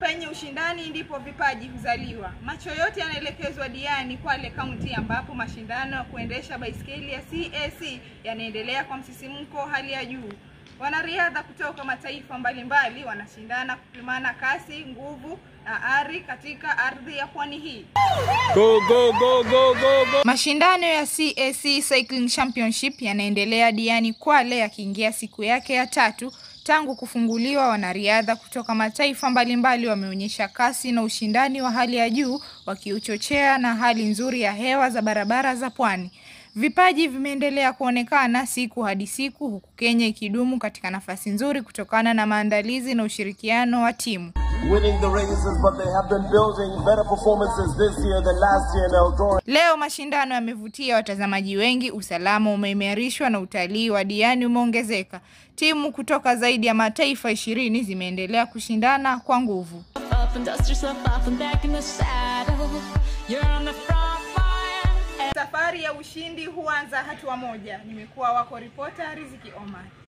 Penye ushindani ndipo vipaji huzaliwa. Macho yote yanaelekezwa Diani, Kwale Kaunti, ambapo mashindano ya kuendesha baiskeli ya CAC yanaendelea kwa msisimko hali ya juu. Wanariadha kutoka mataifa mbalimbali wanashindana kupimana kasi, nguvu na ari katika ardhi ya pwani hii. Go, go, go, go, go, go. Mashindano ya CAC Cycling Championship yanaendelea Diani, Kwale, yakiingia siku yake ya tatu tangu kufunguliwa. Wanariadha kutoka mataifa mbalimbali wameonyesha kasi na ushindani wa hali ya juu, wakiuchochea na hali nzuri ya hewa za barabara za pwani. Vipaji vimeendelea kuonekana siku hadi siku, huku Kenya ikidumu katika nafasi nzuri kutokana na maandalizi na ushirikiano wa timu. Winning the races, but they have been building better performances this year than last year in Eldoret. Leo mashindano yamevutia watazamaji wengi, usalama umeimarishwa na utalii wa Diani umeongezeka. Timu kutoka zaidi ya mataifa 20 zimeendelea kushindana kwa nguvu. Up and dust yourself off and back in the saddle. You're on the front line. Safari ya ushindi huanza hatua moja. Nimekuwa wako ripota Riziki Omar.